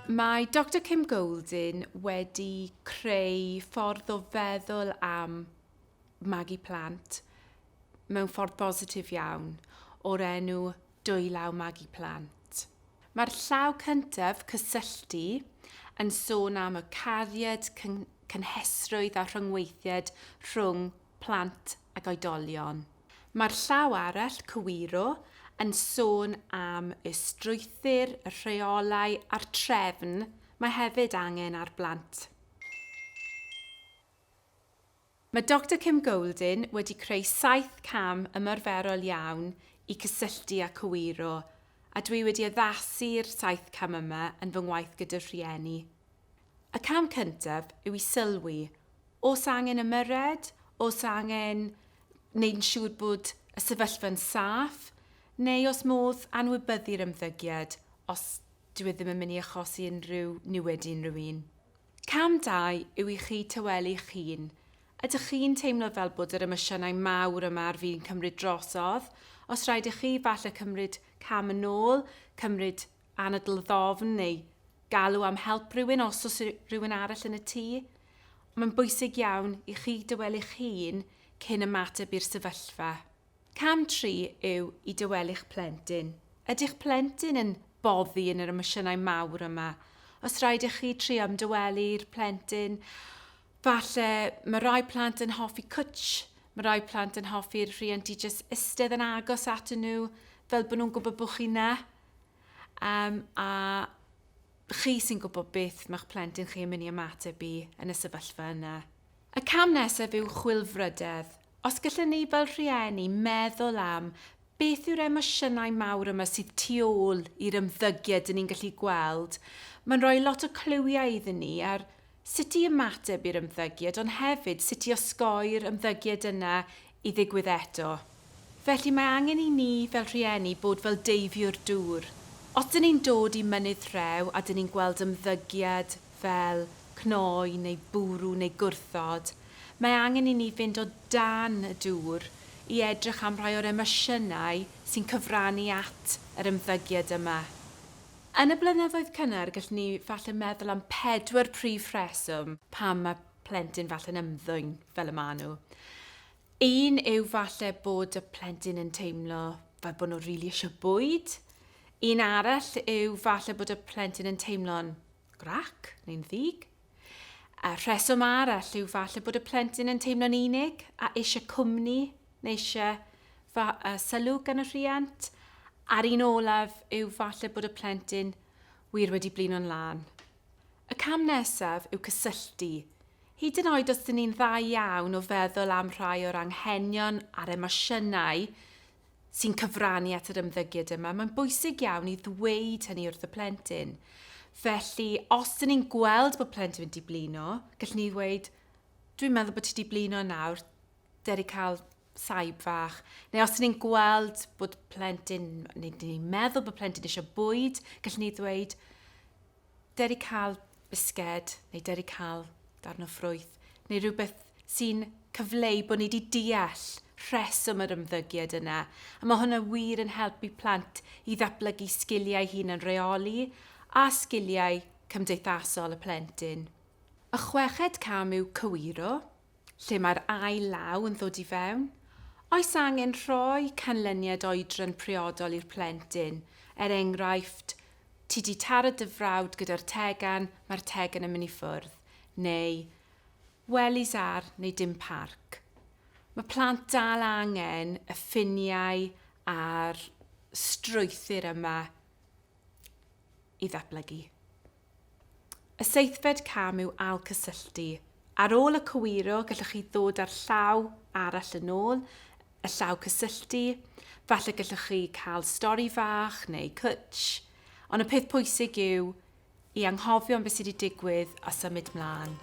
Mae Doctor Kim Goulding wedi creu ffordd o feddwl am magu plant mewn ffordd bositif iawn o'r enw Dwylaw Magu Plant. Mae'r llaw cyntaf, Cysylltu, yn sôn am y cariad, cynhesrwydd a rhyngweithiad rhwng plant ag oedolion. Mae'r llaw arall, Cywiro, yn sôn am y strwythur, y rheolau a'r trefn mae hefyd angen ar blant. Mae Doctor Kim Goulding wedi creu saith cam ymarferol iawn i cysylltu a cywiro, a dwi wedi addasu'r saith cam yma yn fy ngwaith gyda rhieni. Y cam cyntaf yw i sylwi Oes angen ymyrred? Oes angen wneud yn siŵr bod y sefyllfa'n saff? Neu oes modd anwybyddu'r ymddygiad os dyw e ddim yn mynd i achosi unrhyw niwed i unrhyw un? Cam 2 yw i chi tawelu'ch hun. Ydych chi'n teimlo fel bod yr emosiynau mawr yma ar fin cymryd drosodd? Os rhaid i chi falle cymryd cam yn ôl, cymryd anadl ddofn neu galw am help rhywun os oes rhywun arall yn y tŷ. Mae'n bwysig iawn i chi dywelu'ch hun cyn ymateb i'r sefyllfa. Cam 3 yw i dywelu'ch plentyn. Ydy'ch plentyn yn boddi yn yr emosiynau mawr yma? Os rhaid i chi trio ymdywelu'r plentyn, falle mae rhai plant yn hoffi cwtsh, mae rhai plant yn hoffi'r rhiant i jyst eistedd yn agos atyn nhw, fel bod nhw'n gwybod bod chi 'na. Um, a chi sy'n gwybod beth mae'ch plentyn chi yn mynd i ymateb i yn y sefyllfa yna. Y cam nesaf yw chwilfrydedd. Os gallwn ni fel rhieni meddwl am beth yw'r emosiynau mawr yma sydd tu ôl i'r ymddygiad dyn ni'n gallu gweld, mae'n rhoi lot o cliwiau iddyn ni ar sut i ymateb i'r ymddygiad ond hefyd sut i osgoi'r ymddygiad yna i ddigwydd eto. Felly mae angen i ni fel rhieni bod fel deifiwr dŵr. Os dyn ni'n dod i mynydd rhew a dyn ni'n gweld ymddygiad fel cnoi neu bwrw neu gwrthod, mae angen i ni fynd o dan y dŵr i edrych am rhai o'r emosiynau sy'n cyfrannu at yr ymddygiad yma. Yn y blynyddoedd cynnar gallwn ni falle meddwl am pedwar prif rheswm pam mae plentyn falle'n ymddwyn fel y maen nhw. Un yw falle bod y plentyn yn teimlo fel bod nhw rili really eisiau bwyd. Un arall yw falle bod y plentyn yn teimlo'n grac neu'n ddig. A rheswm arall yw falle bod y plentyn yn teimlo'n unig a eisiau cwmni neu eisiau fa- uh, sylw gan y rhiant. A'r un olaf yw falle bod y plentyn wir wedi blino'n lân. Y cam nesaf yw cysylltu. Hyd yn oed os dyn ni'n dda iawn o feddwl am rhai o'r anghenion a'r emosiynau sy'n cyfrannu at yr ymddygiad yma, mae'n bwysig iawn i ddweud hynny wrth y plentyn. Felly, os dyn ni'n gweld bod plentyn wedi blino, gallwn ni ddweud, dwi'n meddwl bod ti wedi blino nawr, deri cael saib fach. Neu os ni'n gweld bod plentyn, neu ni'n meddwl bod plentyn eisiau bwyd, gallwn ni ddweud, deri cael bisged, neu deri cael darn o ffrwyth, neu rhywbeth sy'n cyfleu bod ni wedi deall rheswm yr ymddygiad yna. A mae hwnna wir yn helpu plant i ddatblygu sgiliau hunan reoli a sgiliau cymdeithasol y plentyn. Y chweched cam yw cywiro. Lle mae'r ail law yn ddod i fewn? Oes angen rhoi canlyniad oedran priodol i'r plentyn, er enghraifft, 'Ti 'di taro dy frawd gyda'r tegan, mae'r tegan yn mynd i ffwrdd', neu 'Wellies ar neu dim parc'? Mae plant dal angen y ffiniau a'r strwythur yma i ddatblygu. Y seithfed cam yw ailgysylltu. Ar ôl y cywiro, gallwch chi ddod â'r llaw arall yn ôl, y llaw cysylltu. Falle gallwch chi cael stori fach neu cwtsh. Ond y peth pwysig yw i anghofio am beth sydd wedi digwydd a symud mlaen.